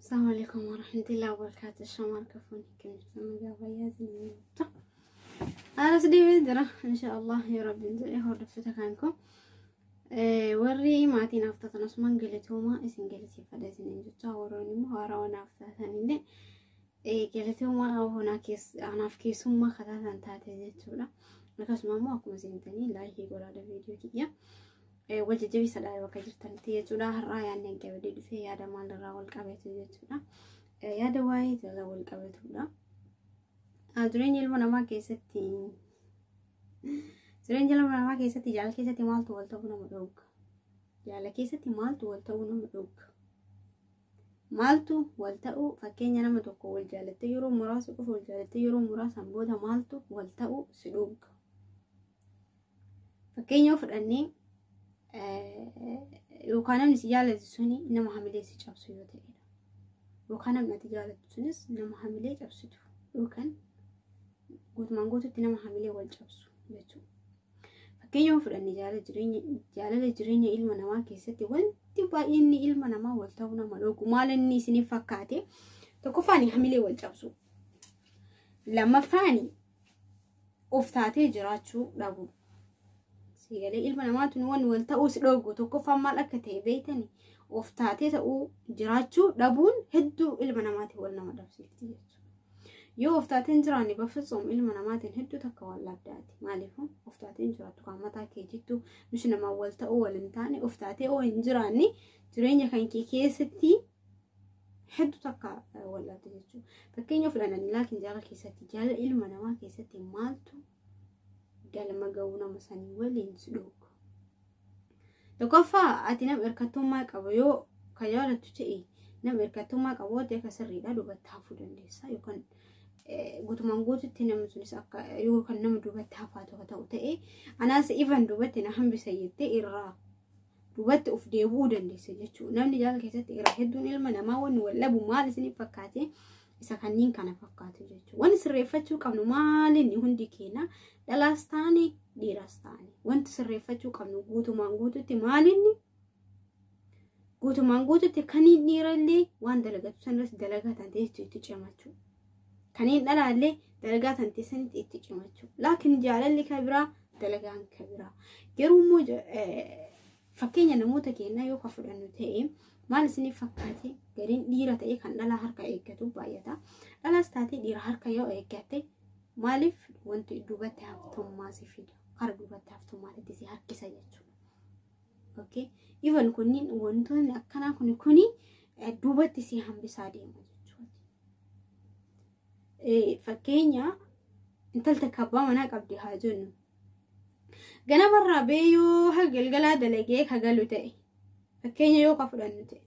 Assalamu alaikum warahmatullahi wabarakatuh. Shamar kafuun kamisan gaafayaa. Anas deebiin jira insha Allah yoo Rabbiin jedhe. Hordoftoota kan koo warri maatii naaf taatan, asumaan galatooma isin galateeffadha isiniin jecha. Warroonni immoo haarawaa naaf taatan illee galatooma, anaaf keessummaa kataatan taate jechuudha. Akkasuma immoo akkuma seentanii like godhaadha viidiyoo kiyya. Wal jajjabeessadha bakka jirtanitti jechuudha. Har'aa yaadni qabadee dhufee yaada maalirraa wal qabatu jechuudha. Yaada waa'ee jala wal qabatudha. Jireenya ilma namaa keessatti, jireenya ilma namaa keessatti jaalala keessatti maaltu wal ta'uu nama dhowwa? Jaalala keessatti maaltu wal ta'uu nama dhowwa? Maaltu wal ta'uu? Fakkeenya, nama tokko wal jaalattee yeroo muraasa qofa wal jaalattee, yeroo muraasaan booda maaltu wal ta'uu si dhowwa? Fakkeenya yoo fudhannee, yookaan namni si jaalatu suni nama hamilee si cabsu yoo ta'edha. Yookaan namni ati jaalattu sunis nama hamilee cabsitu yookaan guutumaan guututti nama hamilee wal cabsu jechuudha. Fakkeenya yoo fudhanne, jaalala jireenya ilma namaa keessatti wanti baay'een ilma namaa wal ta'uu nama dhoogu maal inni isiniif fakkaate? Tokkoffaan, hamilee wal cabsu. Lammaffaan, of taatee jiraachuu dhabu. Siigalee ilma namaatu wanni wal ta'uu si dhoogu tokkoffaan maal akka ta'e beektani? Of taatee ta'uu jiraachuu dhabuun hedduu ilma namaatiin wal nama dhabsiifti jechuudha. Yoo of taatee hin jiraanne, bafitsoom ilma namaatiin hedduu takka wal dhabdaati. Maaliif of taatee hin jiraattu? Kan mataa kee jittu mishi namaa wal ta'uu wal hin taane, of taatee oo hin jiraanne, jireenya kan kee keessatti hedduu takka wal dhabde jechuudha. Fakkeenya fudhannanii, laakiin jaalala keessatti, jaalala ilma namaa keessatti maaltu galma ga'uu nama sanii waliin si dhoogu? Tokkoffaa, ati nama hirkattummaa qabu yoo ka jaalattu ta'e, nama hirkattummaa qabu yoo ta'e, akka sirriidha duubatti hafuu dandeessa, yookaan guutumaan guututti namni sunis akka yookaan nama duubatti hafaa tokko ta'u ta'e, anaas ifan duubatti na hambisa jettee irraa duubatti of deebi'uu dandeessa jechuudha. Namni jaalala keessatti irra hedduun ilma namaa wanni wal dhabu maal isiniif fakkaate? Isa kanneen kana fakkaatu jechuudha. Wanni sirreeffachuu qabnu maalinni hundi keenya, dhalaas taane dhiiraas taane, wanti sirreeffachuu qabnu guutumaan guututti maalinni? Guutumaan guututti kaniin dhiirallee waan dalagatu sanirratti dalagaa tan ta'e itti cimachuu. Kaniin dhalaallee dalagaa tan ta'e sanitti itti cimachuu. Laakiin jaalalli ka biraa, dalagaan ka biraa. Garuu immoo fakkeenya namoota keenyaa yoo ka fudhannu ta'e, maal isiniif fakkaate? Gariin dhiira ta'e kan dhalaa harka eeggatu baay'ata. Dhalaas taatee dhiira harka yoo eeggatte, maaliif wanti duubatti haftummaa si fida? Kara duubatti haftummaatti si harkisa jechuudha. Okay? Even kunniin wantoonni akkanaa kuni duubatti si hambisaa deema jechuudha. Fakkeenya, intalti takka abbaa manaa qabdi haa jennu. Ganamarraa bee yoo haga galgalaa dalagee ka galu ta'e, fakkeenya yoo ka fudhannu ta'e,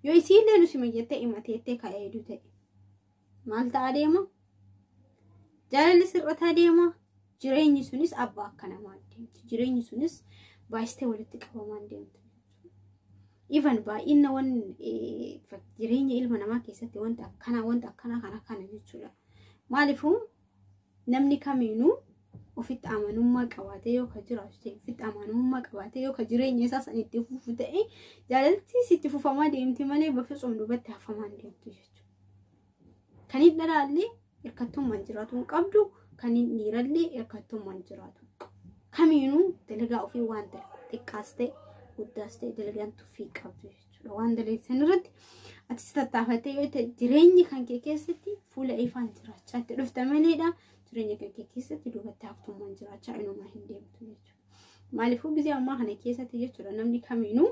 yoo isiillee nu sima jettee himateettee ka eedu ta'e, maal ta'a deema? Jaalalli sirrataa deema. Jireenyi sunis abbaa akka namaa deemti. Jireenyi sunis baay'istee walitti qabamaan deemti. Even baay'ina wan jireenya ilma namaa keessatti wanta akkanaa kana kana jechuudha. Maaliifuu namni kamiinuu ofitti amanummaa qabaatee yoo ka jiraatu ta'e, ofitti amanummaa qabaatee yoo ka jireenya isaa san itti fufu ta'e, jaalalti itti fufamaa deemti malee bafitsoom duubatti hafamaan deemtu jechuudha. Kan hin dhalaallee hirkattummaan jiraatu hin qabdu, kan hin dhiirallee hirkattummaan jiraatu hin qabu. Kamiinuu dalagaa ofii waan dalagu, xiqqaas ta'e guddaas ta'e, dalagaan tuffii qabdu jechuudha. Waan dalagsan irratti atis tattaafattee yoo ta'e, jireenyi kan kee keessatti fuula ifaan jiraachaa itti dhufta maleedha. Jireenya kan kee keessatti duubatti haftummaan jiraachaa inumaa hin deemtu jechuudha. Maaliifuu gizee ammaa kana keessatti jechuudha, namni kamiinuu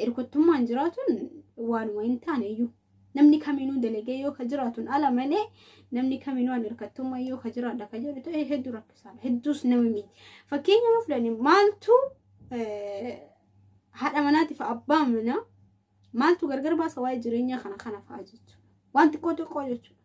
hirkattummaan jiraatuun waanuma hin taane iyyuu. Namni kamiinuu dalagee yoo ka jiraatuun ala malee, namni kamiinuu an hirkattummaa yoo ka jiraadha ka jedhu ta'e, hedduu rakkisaadha. Hedduus nama miti. Fakkeenya yoo fudhanne, maaltu haadha manaatiif abbaa manaa maaltu gargar baasa? Waa'ee jireenyaa kana kana fa'a jechuudha. Waan xiqqoo xiqqoo jechuudha.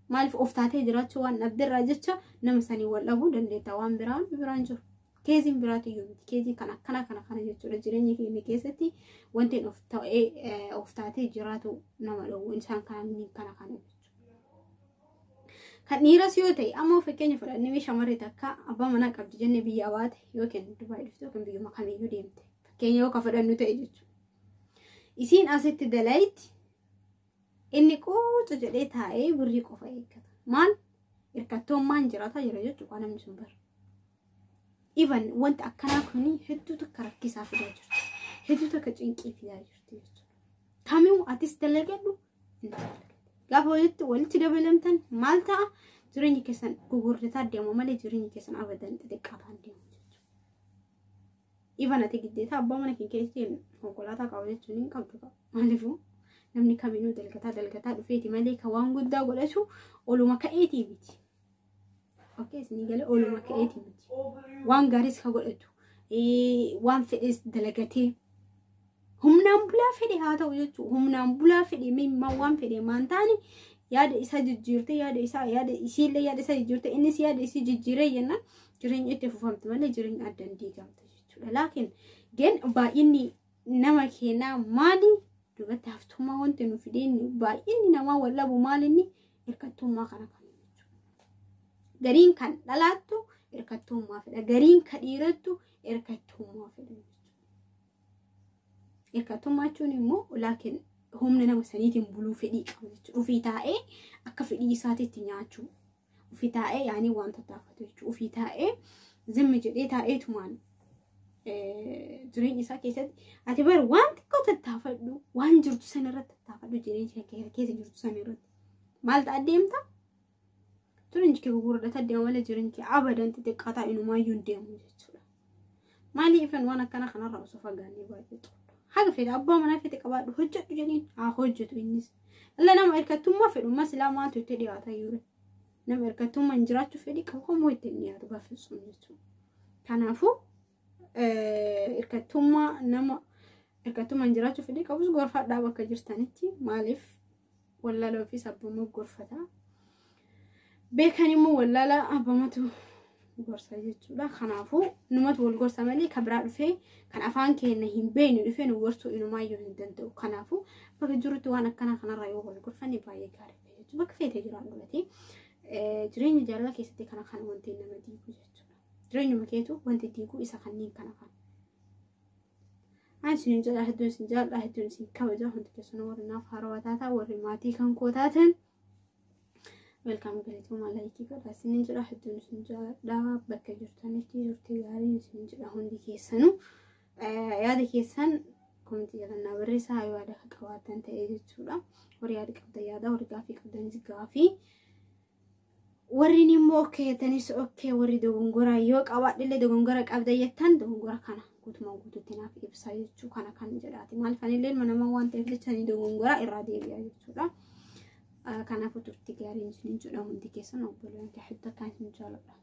Maaliif of taatee jiraachuu waan dhabderraa jecha nama sanii wal dhabuu dandeetta, waan biraan biraan jiru. Keeziin biraatu iyyuu miti. Keezii kan akkana kana kana jechuudha. Jireenya keenya keessatti wanti of ta'ee of taatee jiraatu nama dhowwu isaan kana kana kana jechuudha. Kan dhiiras yoo ta'e ammoo, fakkeenya fudhannee, shamarri takka abbaa manaa qabdi jennee, biyya baate yookiin Dubaay dhufte yookiin biyyuma kamiyyuu deemte, fakkeenya yoo ka fudhannu ta'e jechuudha. Isiin asitti dalayitti Inni quucu jedhee taa'ee birrii qofa eeggata. Maal hirkattummaan jiraataa jira jechuudha namni sun bara. Even wanti akkanaa kun hedduu takka rakkisaa fidaa jirti. Hedduu takka cinqii fidaa jirti jechuudha. Kamuu atis dalagadhu inni dalagadhu. Gaafa walitti dabalamtan maal ta'a? Jireenyi keessan gugurdataa deemu malee jireenyi keessan abadan xixiqqaataa deemu jechuudha. Even ati giddeetaa abbaa mana kee keessatti konkolaataa qaba jechuun hin qabdu qaba. Maaliifuu namni kaminuu dalgataa dalgataa dhufeeti malee kan waan guddaa godhatu oluma ka'eetii miti. Okay, isinii galee oluma ka'eetii miti. Waan gaariis ka godhatu waan fedhes dalagatee humnaan bulaa fedhe haa ta'u jechuudha. Humnaan bulaa fedhe mimmaa waan fedhe maan taane yaada isaa jijjiirte yaada isaa yaada isiillee yaada isaa jijjiirte innis yaada isii jijjiiree jennaan jireenya itti fufamte malee jireenya addaan diigamte jechuudha. Laakiin gen baay'inni nama keenyaa maali? Duubatti haftummaa wanti nu fideen baay'inni namaa wallabu maalinni hirkattummaa kana kan jechuudha. Gariin kan dhalaattu hirkattummaa fedha. Gariin kan dhiirattu hirkattummaa fedha jechuudha. Hirkattummaa jechuun immoo laakiin humna nama saniitiin buluu fedhii qaba jechuudha. Ofii taa'ee akka fedhii isaatiitti nyaachuu. Ofii taa'ee yaanii waan tattaafatu jechuudha. Ofii taa'ee zimmi jedhee taa'eetumaan jireenya isaa keessatti ati bar waan xiqqoo tattaafadhu, waan jirtu sana irratti tattaafadhu, jireenya keessa jirtu sana irratti maal ta'a deemta? Jireenyi kee gurguddata deema malee jireenyi kee abadan xixiqqaataa inumaayyuu hin deemu jechuudha. Maaliif waan akkana kanarraa osoo fagaannee baay'ee xurudha. Haga fedhe abbaa manaa fedhe qabaadhu hojjedhu jedhiin haa hojjetu innis. Illa nama hirkattummaa fedhu masilaa maaltu itti dhiyaata yeroo nama hirkattummaa hin jiraachuu fedhii qabu homoo itti hin dhiyaatu baafisuun jechuudha. Kanaafuu hirkattummaa nama hirkattummaan jiraachuu fedhii qabus gorfadhaa bakka jirtanitti. Maaliif wallaala ofiis abbama gorfata. Beekan immoo wallaala abbamatu gorsa jechuudha. Kanaafuu numatu wal gorsa malee kan biraa dhufee kan afaan keenya hin beekne dhufee nu gorsuu inumaayyuu hin danda'u. Kanaafuu bakka jirutti waan akkanaa kanarraa yoo wal gorfanne baay'ee gaariidha jechuudha. Bakka feetee jiraadhu gatii jireenya jaalala keessatti kana kana wanti nama diigu jechuudha. Jireenyuma keetu wanti diigu isa kanneen kana kana. Ani isin jedha, hedduun isin jaalladha, hedduun isin kabaja. Hundi keessanuu warri naaf haarawaa taataa, warri maatii kan koo taatan welcome, galatooma, like godha isinin jedha. Hedduun isin jaalladha, bakka jirtanitti turtii gaariin isin jedha. Hundi keessanuu yaada keessan comment jalannaa barreessaa yoo yaada qabaatan ta'e jechuudha. Warri yaada qabdan yaada, warri gaafii qabdanis gaafii. Warri immoo okay jettanis okay, warri dogongora yoo qabaadhillee dogongora qabda jettan dogongora kana guutumaan guutuutti naaf ibsaa jechuu kana kan jedhaati. Maaliif anillee ilma namaa waan ta'eef jecha ni dogongora irraa deebi'a jechuudha. Kanaafuu turtii gaariin isiniin jedha hundi keessan obboleewwan kee hedduu akkaan isin jaalladha.